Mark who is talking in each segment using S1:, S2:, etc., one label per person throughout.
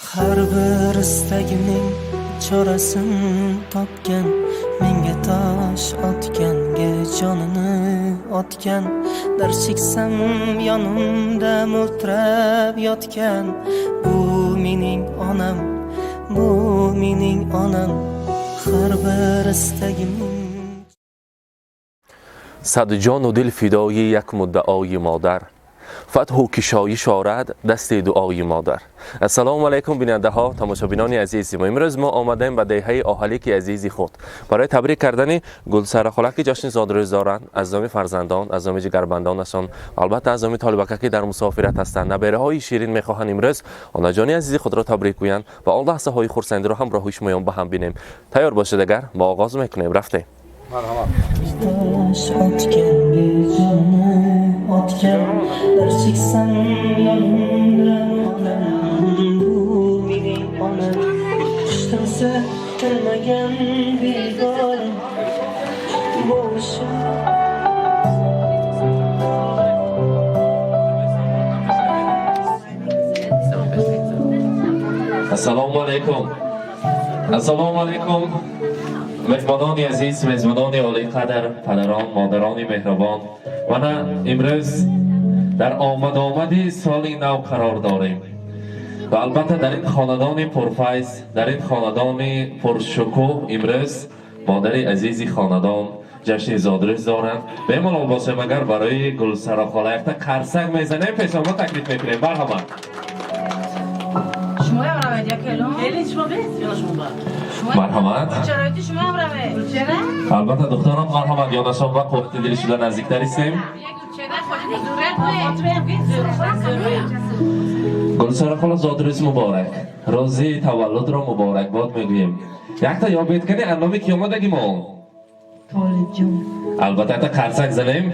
S1: Har bir istagimning chorasin topgan, menga tosh otganga jonini otgan, dard cheksam yonimda mo'ltirab yotgan. Bu mening onam, bu mening onam. Har bir istagimning
S2: Сад ҷону дил фидои як муддаои модар, фатҳу кишоиш орад дасти дуои модар. Ассалому алайкум, бинандаҳо, тамошобинони азизи мо. Имрӯз мо омадаем ба деҳаи Оҳалики азизи худ барои табрик кардани Гулсара хола, ки ҷашни зодрӯз доранд. Аз номи фарзандон, аз номи ҷигарбандонашон, албатта, аз номи Толибака, ки дар мусофират ҳастанд, набераҳои ширин мехоҳанд имрӯз онаҷони азизи худро табрик гӯянд ва он лаҳзаҳои хурсандиро ҳамроҳи шумоён ба ҳам бинем. Тайёр бошед, агар мо оғоз мекунем, рафтем.
S1: Tosh otganga jonini otgan, dard cheksam yonimda onam. Bu mening onam. Qushdan tilmagan begona bo'shim.
S2: Ассалому алайкум, ассалому алайкум, меҳмонони азиз, мезбонони олиқадр, падарон, модарони меҳрубон. Мана имрӯз дар омадомади соли нав қарор дорем ва албатта дар ин хонадони пурфайз, дар ин хонадони пуршукӯҳ имрӯз модари азизи хонадон ҷашни зодрӯз доранд. Бемалол бошем, агар барои Гулсара хола якта қарсак мезанем, пешомо таклиф мекунем. Марҳамат.
S3: Шумоям равед, якелон.
S4: Хеле шумо бес ё шумо ба?
S2: Марҳамат.
S3: Чароити шумоям равед.
S4: Гулчера?
S2: Албатта, духтарон, марҳамат, ёнашон ба қуввати дили шуда наздиктар истем.
S4: Фотимаям ки зӯр.
S2: Гулсара хола, зодрӯз муборак, рӯзи таваллудро муборакбод мегӯем. Якта ёбед кани, аз номи ки омадаги мо?
S5: Толибҷон.
S2: Албатта, якта қарсак занем.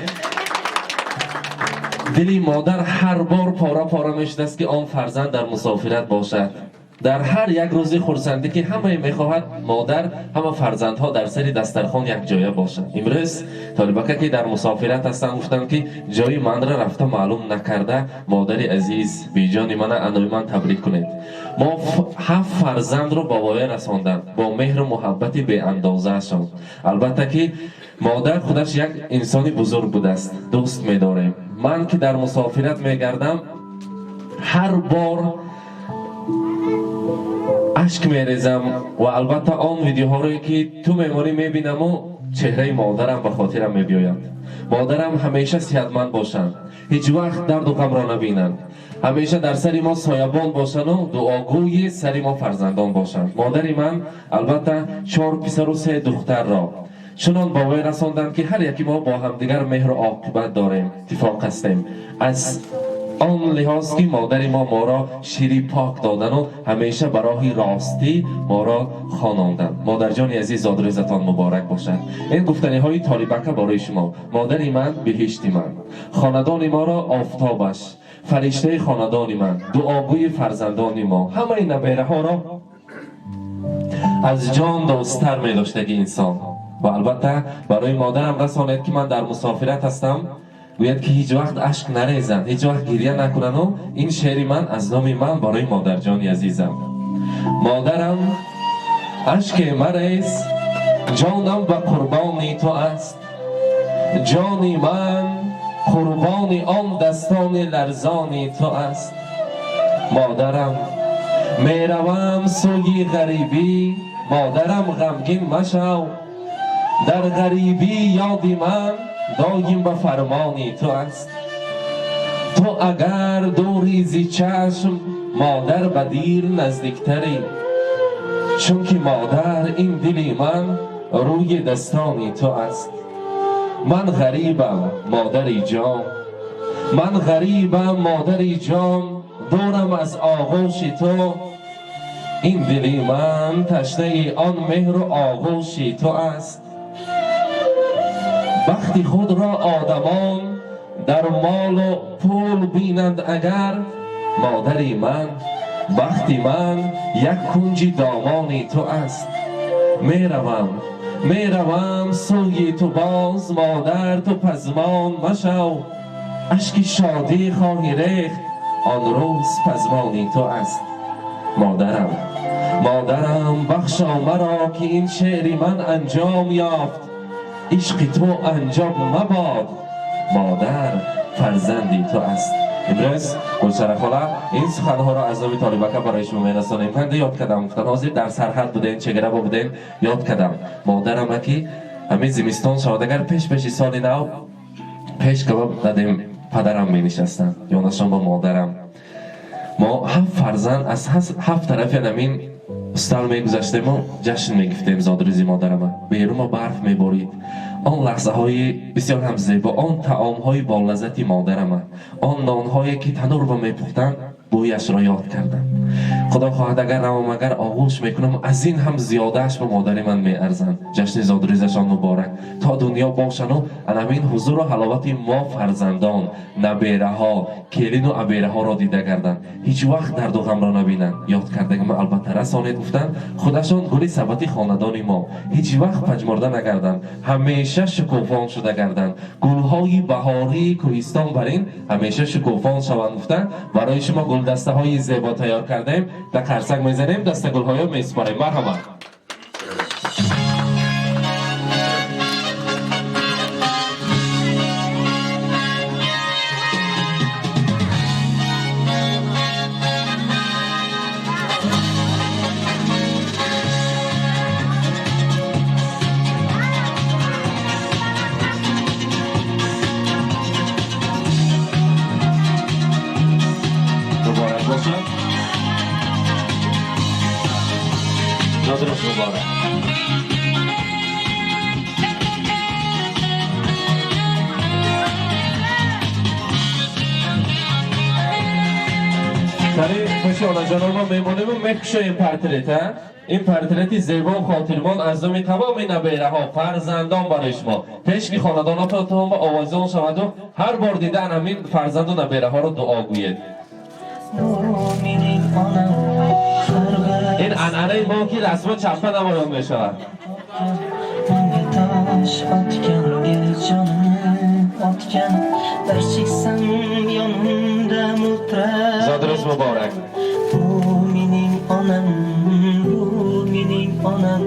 S2: Дили модар ҳар бор пора пора мешудааст, ки он фарзанд дар мусофират бошад. Дар ҳар як рӯзи хурсандӣ, ки ҳамае мехоҳад модар, ҳама фарзандҳо дар сари дастархон якҷоя бошанд. Имрӯз Толибака, ки дар мусофират ҳастанд, гуфтанд, ки ҷои манра рафта маълум накарда, модари азиз беҷони мана анои ман табрик кунед. Мо ҳафт фарзандро ба воя расонданд бо меҳру муҳаббати беандозаашон. Албатта, ки модар худаш як инсони бузург будааст, дӯст медорем. Ман ки дар мусофират мегардам, ҳар бор ашк мерезам ва албатта он видеоҳоро, ки ту мемонӣ, мебинаму чеҳраи модарам ба хотирам мебиёяд. Модарам ҳамеша сиҳатманд бошанд, ҳеҷ вақт дарду ғамро набинанд, ҳамеша дар сари мо соябон бошану дуогӯи сари мо фарзандон бошанд. Модари ман, албатта, чор писару се духтарро чунон ба вой расонданд, ки ҳар яки мо бо ҳамдигар меҳру оқибат дорем, иттифоқ ҳастем, аз он лиҳоз ки модари мо моро шири пок додану ҳамеша ба роҳи ростӣ моро хононданд. Модарҷони азиз, зодрӯзатон муборак бошад. Ин гуфтаниҳои Толибака барои шумо. Модари ман, биҳишти ман, хонадони моро офтобаш, фариштаи хонадони ман, дуогӯи фарзандони мо, ҳамаи набераҳоро аз ҷон дӯсттар медоштаги инсон. Ва албатта барои модарам расонед, ки ман дар мусофират ҳастам, гӯяд, ки ҳеҷ вақт ашк нарезанд, ҳеҷ вақт гирья накунану ин шеъри ман аз номи ман барои модарҷони азизам. Модарам, ашке марез, ҷонам ба қурбони ту аст, ҷони ман қурбони он дастони ларзони ту аст. Модарам, меравам сӯи ғарибӣ, модарам, ғамгин машав, дар ғарибӣ ёди ман доим ба фармони ту аст. Ту агар дури зи чашм, модар, ба дил наздиктарӣ, чунки модар, ин дили ман рӯи дастони ту аст. Ман ғарибам, модари ҷон, ман ғарибам, модари ҷон, дурам аз оғӯши ту. Ин дили ман ташнаи он меҳру оғӯши ту аст. Бахти худро одамон дар молу пул бинанд агар, модари ман, бахти ман як кунҷи домони ту аст. Меравам, меравам сӯи ту боз, модар, ту пазмон машав, ашки шодӣ хоҳӣ рехт, он рӯз пазмони ту аст. Модарам, модарам, бахшо маро, ки ин шеъри ман анҷом ёфт. Ишқи ту анҷом мабод, модар, фарзанди ту аст. Имрӯз, Гулшара хола, ин суханҳоро аз номи Толибака барои шумо мерасонем. Ман ёд кардам, гуфтан, ҳозир дар сарҳад будем, чегараба будем, ёд кардам модарама, ки ҳамин зимистон шавад, агар пеш пеши соли нав, пеш кабоб дадем, падарам менишастанд, ёнашон бо модарам. Мо ҳафт фарзанд аз ҳафт тарафи ҳамин устал мегузаштему ҷашн мегирифтем зодрӯзи модарама. Берума барф меборид. Он лаҳзаҳои бисёр ҳам зебо, он таомҳои болаззати модарама, он нонҳое, ки танурба мепухтанд, бӯяшро ёд кардам. Худо хоҳад, агар равам, агар оғӯш мекунам, аз ин ҳам зиёдааш ба модари ман меарзанд. Ҷашни зодрӯзашон муборак, то дунё бошану анамин ҳузуру ҳаловати мо фарзандон, набераҳо, келину абераҳоро дида гарданд, ҳеҷ вақт дарду ғамро набинанд. Ёд кардагима албатта расонед. Гуфтанд, худашон гули сабати хонадони мо, ҳеҷ вақт пажмурда нагарданд, ҳамеша шукуфон шуда гарданд, гулҳои баҳории кӯҳистон бар ин ҳамеша шукуфон шаванд. Гуфтанд, барои шумо гулдастаҳои зебо тайёр кардем, да қарсак мезанем, дастагулҳоё месупорем. Марҳамат. Муборак бошад, зодрӯз муборак. Сари пеши онаҷонома мемонему мекушоем портрет. Ин портрети зебо хотирмон аз номи тамоми набераҳо, фарзандон барои шумо, пешки хонадонотон ба овозон шаваду ҳар бор дидан ҳамин фарзанду набераҳоро дуо гӯед.
S1: Bu mening onam har
S2: Ин анъанаи мо, ки расмо чапа намоён мешавад.
S1: Menga tosh otganga jonini otgan, dard cheksam yonimda o'tirar.
S2: Зодрӯз муборак.
S1: Bu mening onam, bu mening onam.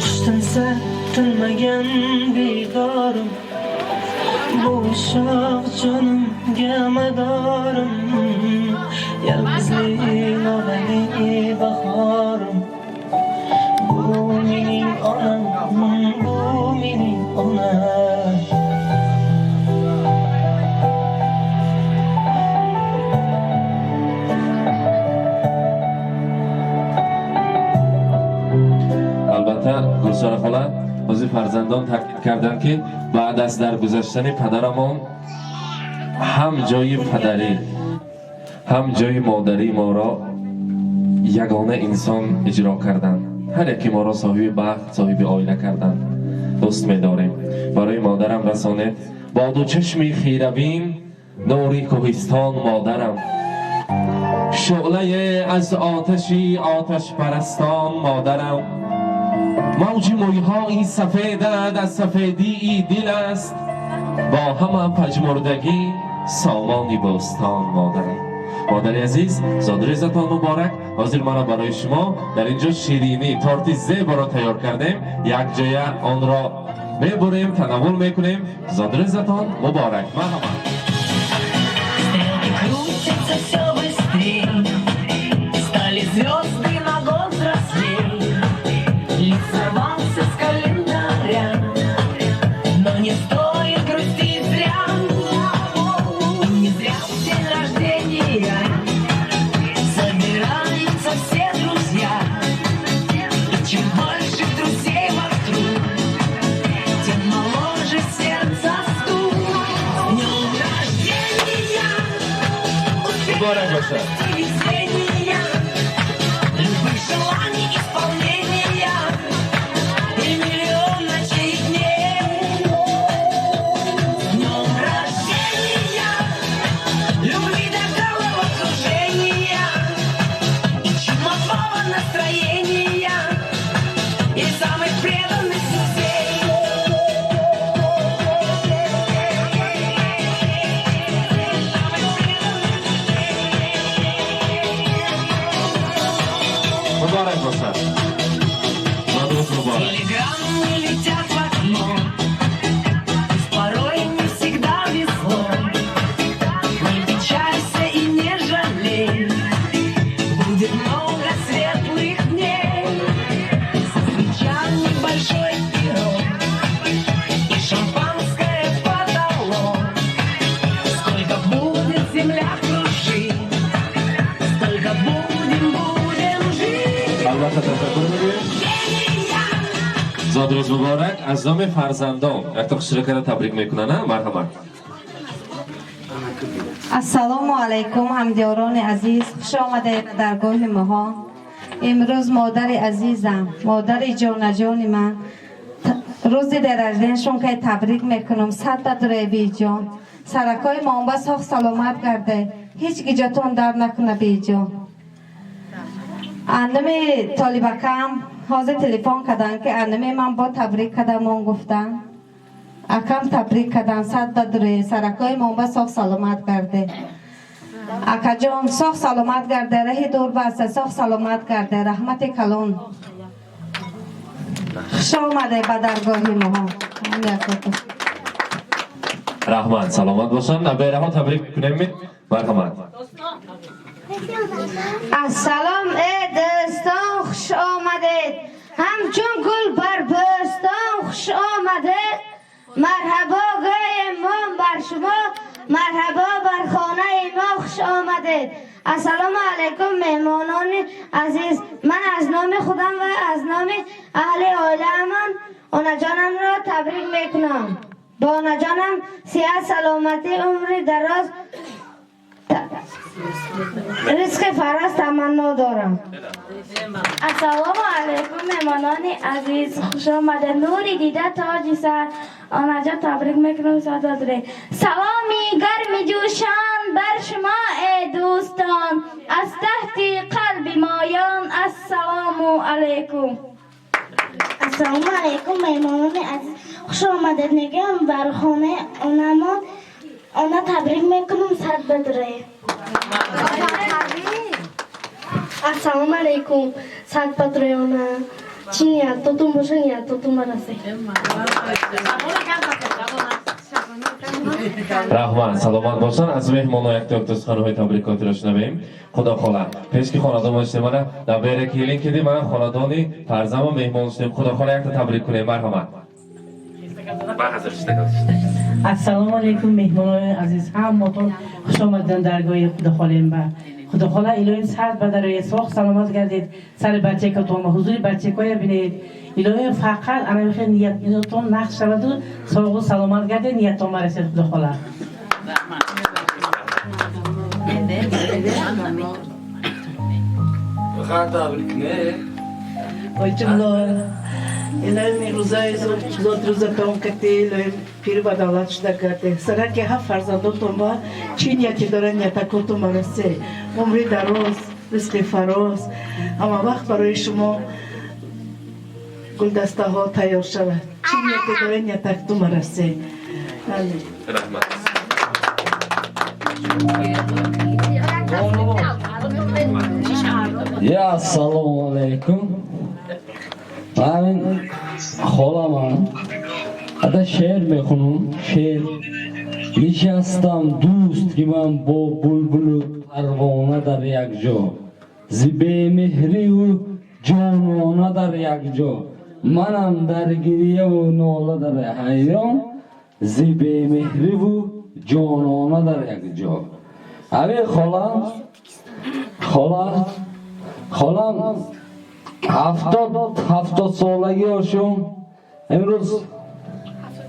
S1: Qush tinsa tinmagan bedorim, bu shoh jonimga madorim, yolg'izlik nolali bahorim. Bu mening onam, bu mening onam.
S2: Албатта, Гулсора хола, ҳозир фарзандон таъкид карданд, ки баъд аз даргузаштани падарамон ҳам ҷои падарӣ, ҳам ҷои модарии моро ягона инсон иҷро карданд. Ҳар яке моро соҳиби бахт, соҳиби оила карданд. Дӯст медорем, барои модарам расонед. Бо ду чашми хирабин нури кӯҳистон модарам, шӯълае аз оташи оташпарастон модарам, мавҷи мӯйҳои сафедат аз сафедии дил аст, бо ҳама пажмурдагӣ сомони бӯстон модарам. Модари азиз, зодрӯзатон муборак. Ҳозир мана барои шумо дар инҷо ширинӣ, торти зеборо тайёр кардем, якҷоя онро мебурем, танаввул мекунем. Зодрӯзатон муборак, марҳамат.
S1: Стрелки крутятся все быстрее, стали звезды на год взрослей. Лист сорвался с календаря, но не стоит грустить зря. И не зря в день рождения собираются все друзья. И чем больше друзей вокруг, тем моложе сердце стук. С днем рождения!
S2: Муборак бошад.
S1: И везения, любых желаний исполнения и миллион ночей и дней. С днем рождения, любви до головокружения и чумового настроения и самых преданных друзей. Самых преданных.
S2: Зодрӯз муборак аз номи фарзандон якта хушракара табрик мекунанд. Марҳамат.
S5: Ассалому алайкум, ҳамдиёрони азиз, хуш омадед ба даргоҳи моҳо. Имрӯз модари азизам, модари ҷонаҷони ман, рӯзи день рождения шон ки табрик мекунам. Сад бадуре, биҷон, саракҳои моҳба соғ саломат гарде, ҳеҷ гиҷатон дар накуна, биҷон. Анами толибакам ҳозир телефон карданд, ки анами ман бо табрик кардамон гуфтанд. Акам табрик кардам, сад бадуре, саракҳои моҳба соғ саломат гарде. Акаҷон, соғ саломат гарде, раҳи дур баста, соғ саломат гарде, раҳмати калон. Хуш омаде ба даргоҳи моҳо.
S2: Раҳмат, саломат бошанд. Набераҳо табрик мекунем, марҳамат.
S6: Ассалом, эй дӯстон, хуш омадед, ҳамчун гул бар бӯстон хуш омадед. Марҳабо гӯем мо бар шумо, марҳабо бар хонаи мо хуш омадед. Ассалому алайкум, меҳмонони азиз. Ман аз номи худам ва аз номи аҳли оилаамон онаҷонамро табрик мекунам. Ба онаҷонам сиҳат, саломатӣ, умри дароз, ризқи фароз таманно дорам.
S7: Ассалому алайкум, меҳмонони азиз, хуш омадед. Нури дида, тоҷи сар, онаҷон табрик мекунам, садодре. Саломи гарми ҷӯшон бар шумо, э дӯстон, аз таҳти қалби моён ассалому алайкум.
S6: Ассалому алайкум, меҳмонони азиз, хуш омадед мегӯям бар хонаи онамон. Она табрик мекунам, сад бадре.
S7: Ассалому алайкум, сад бадре, она. Чӣ ниятотун боша, ниятотун барасе.
S2: Раҳмат, саломат бошанд. Аз меҳмоно якто якто суханҳои табрикотиро шунавем. Худохола пеш ки хонадон бошем, мана набере келин киди, мана хонадони фарзандмо меҳмон шудем. Худохола, якта табрик кунем, марҳамат.
S4: Ассалому алайкум, меҳмонони азиз, ҳаммотон хуш омадидан даргоҳи худохолем. Ба худохола илоҳим сад бадарои соғ саломат гардед, сари бачакотон ва ҳузури бачакоя бинед. Илоҳим фақат анамихе ниятон нақш шаваду соғу саломат гардед, ниятон барасед, худохола.
S8: Илоҳим рӯзаи зодрӯзатон кати илоҳим пиру ба давлат шуда карде. Сараки ҳафт фарзандотон ба чӣ нияте дорад, ниятакотон барасе. Умри дароз, ризқи фароз, ҳама вақт барои шумо гулдастаҳо тайёр шавад. Чӣ нияте доред, ниятактон барасе.
S2: Раҳмат.
S9: Я, ассалому алайкум. Ҳамин холаман ада шеър мехунам, шеър. Нишастам, дӯст, ки ман бо булбулу парвона дар як ҷо, зи бемеҳриву ҷонона дар як ҷо, манам дар гирьяву нола дар ҳайрон, зи бемеҳриву ҷонона дар як ҷо. Ҳамин холам, хола, холам 70 солагиошон имрӯз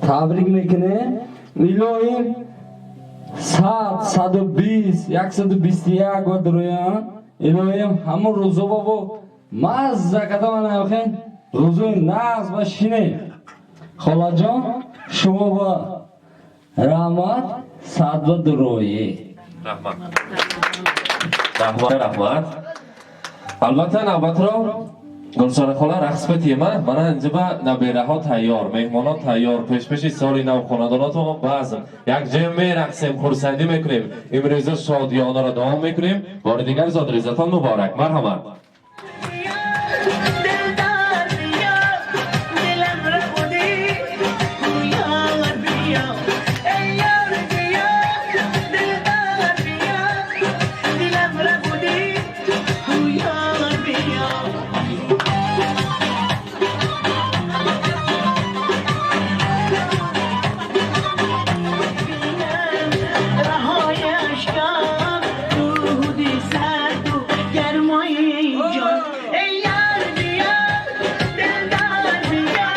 S9: табрик мекунем. Илоҳим 100, 120, 121 ва дуроян. Илоҳим ҳамон рӯзо бобо мазза када манахен рӯзои нағз ба шинем. Холаҷон, шумо ба раҳмат, сад ва дуроӣ.
S2: Раҳмат, раҳмат, раҳмат. Албатта, навбатро Гулсора хола рақс бетима. Мана инҷа набераҳо тайёр, меҳмонон тайёр, пешпеши соли нав хонадонотон базм як ҷой мерақсем, хурсандӣ мекунем, имрӯза шодиёнаро давом мекунем. Бори дигар зодрӯзатон муборак, марҳамат.
S1: گرمای جان. ای یار بیا، دلدار بیا.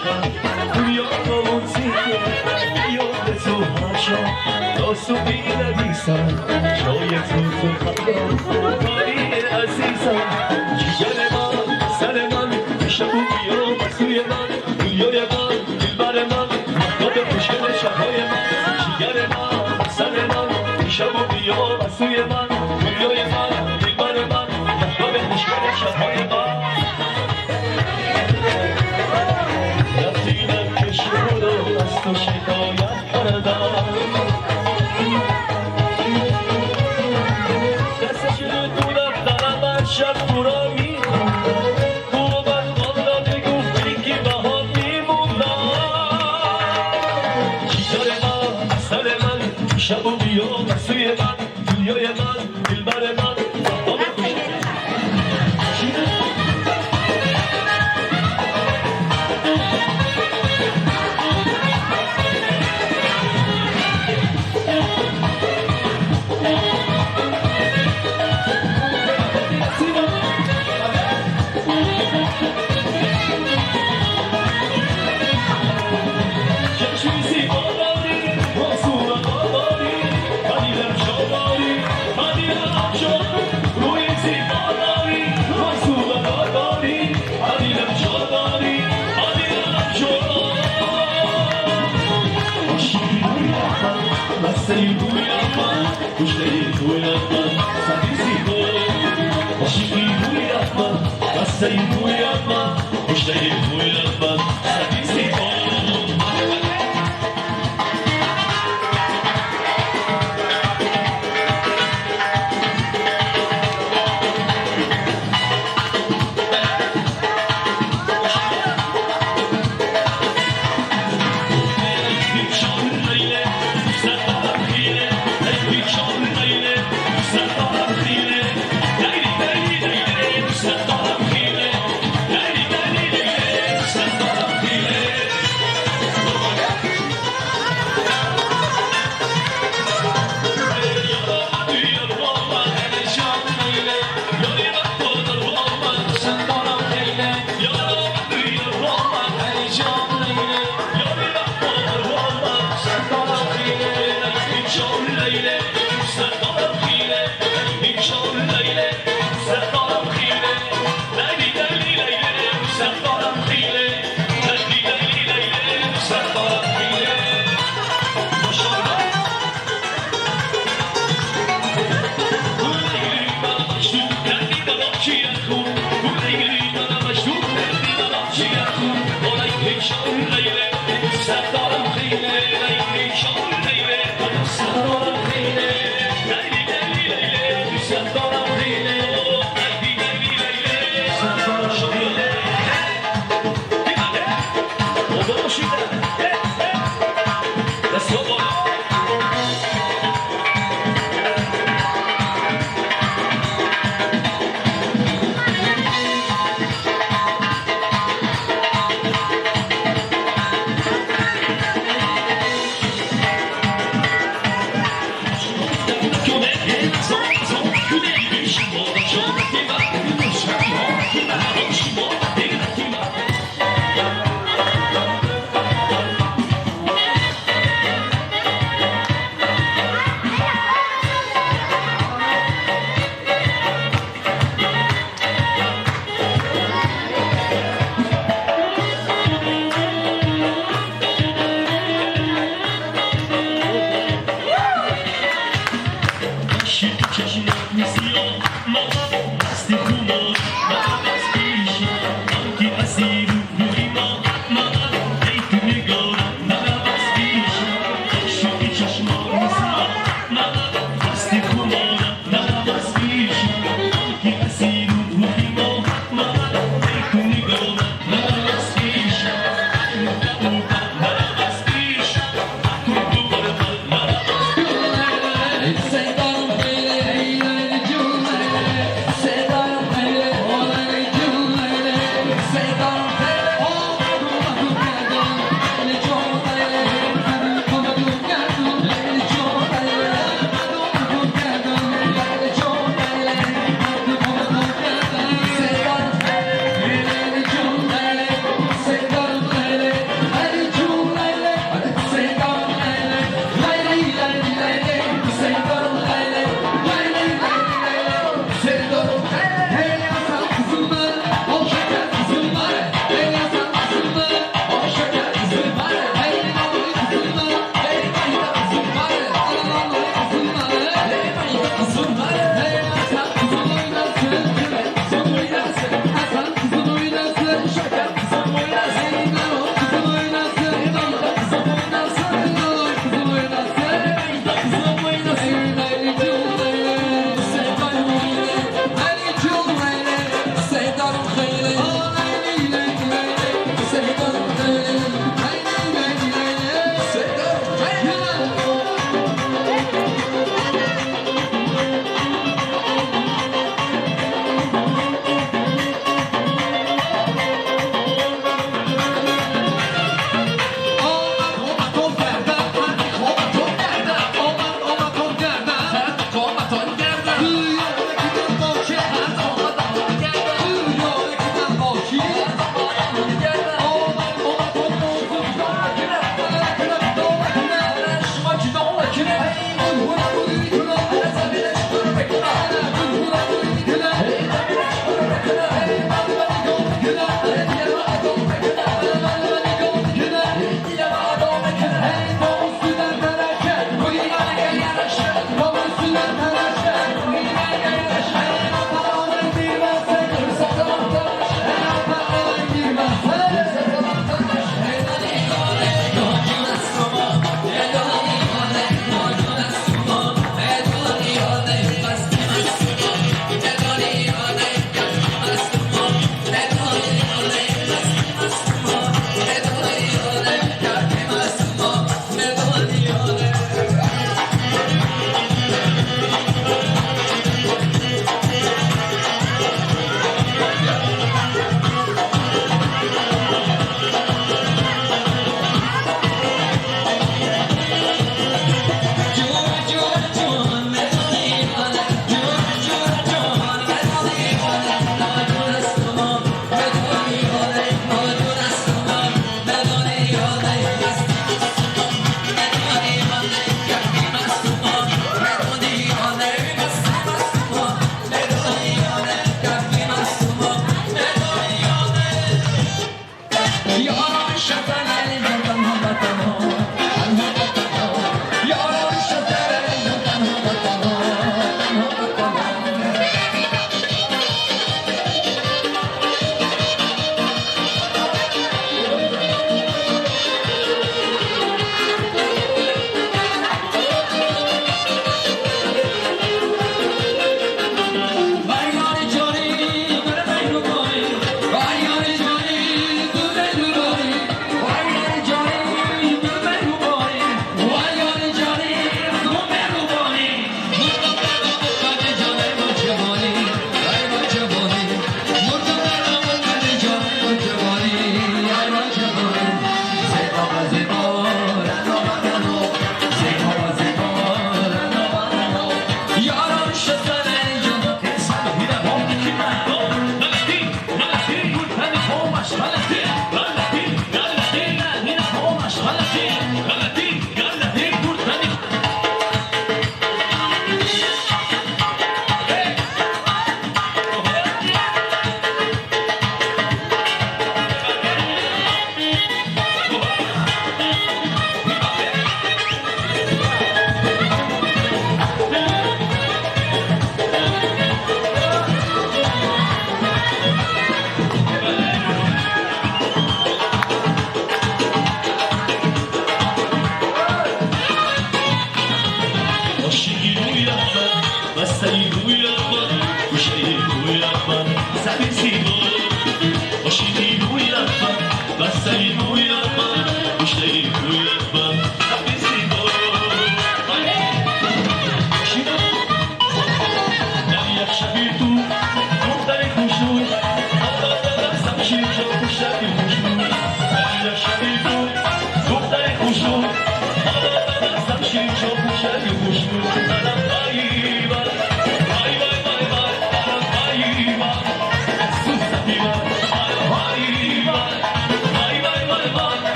S10: عشقم دنیا موسیقی یاد تو هر تا صبحی نویسم جای تو تو قلبم کاری عزیزم جگر من سر من شب و بیا سوی من دنیای من دلبر من مهتاب خوشگل شبهای من جگر من سر من شب و بیا سوی من دنیای من دلبر من مهتاب خوشگل شبهای من رفتیدم کشور و از تو شکایت کردم دستش رو دفترم هر شب تو را میخوندم تو من والا بگفتی که بها میموندم جگر من سر من شب و بیا سوی من دنیای من دلبر من مهتاب خوشگل.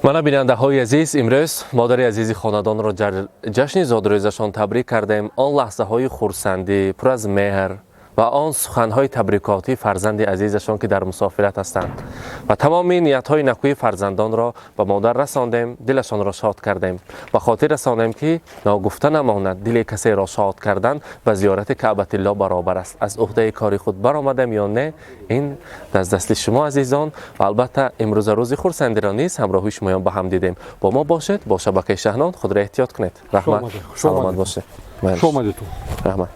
S2: Мана бинандаҳои азиз, имрӯз модари азизи хонадонро ҷашни зодрӯзашон табрик кардем. Он лаҳзаҳои хурсандӣ, пур аз меҳр, Ва он суханҳои табрикотии фарзанди азизашон, ки дар мусофират ҳастанд, ва тамоми ниятҳои накӯи фарзандонро ба модар расондем, дилашонро шод кардем. Ба хотир расонем, ки ногуфта намонад, дили касеро шод кардан ба зиёрати Каъбатилло баробар аст. Аз уҳдаи кори худ баромадем ё не, ин аз дасти шумо, азизон. Ва албатта, имрӯза рӯзи хурсандиро низ ҳамроҳи шумоён ба ҳам дидем. Бо мо бошед, бо шабакаи Шаҳнон. Худро эҳтиёт кунед. Раҳмат, саломат бошед.
S11: Хуш омадед.
S2: Раҳмат.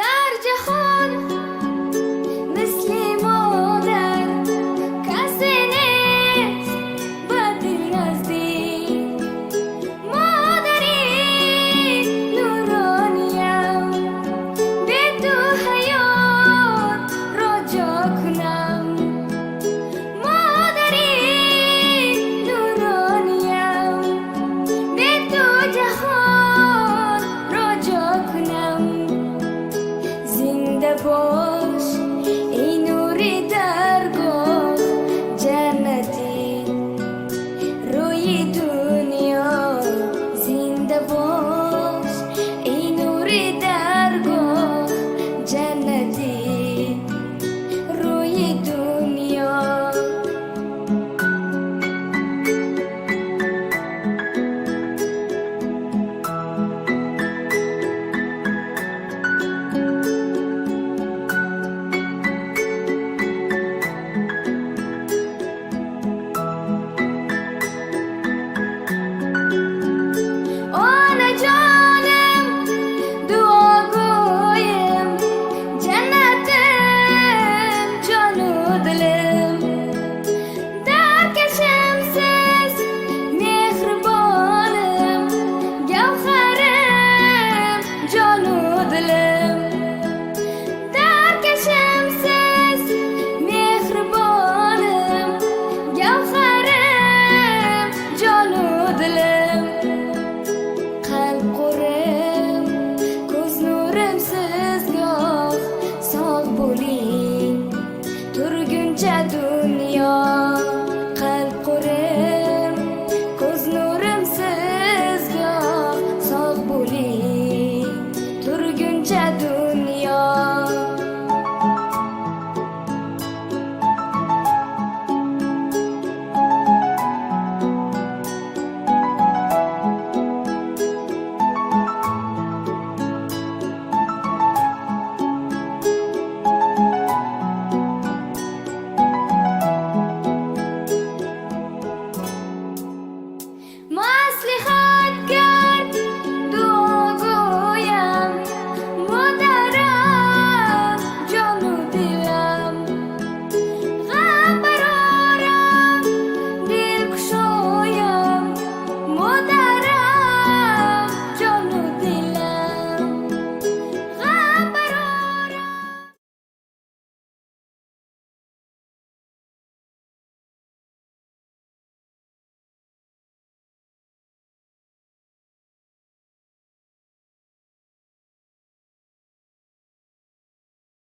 S12: Дар ҷаҳон мисли модар касе нест ба дил наздик. Модари нурониям, бе ту ҳаётро ҷо кунам. Модари нурониям, бе ту ҷаҳонро ҷо кунам. Зинда бош, эй нури даргоҳ, ҷаннати рӯи дунё. Зинда бош, эй нури даргоҳ, ҷаннати рӯи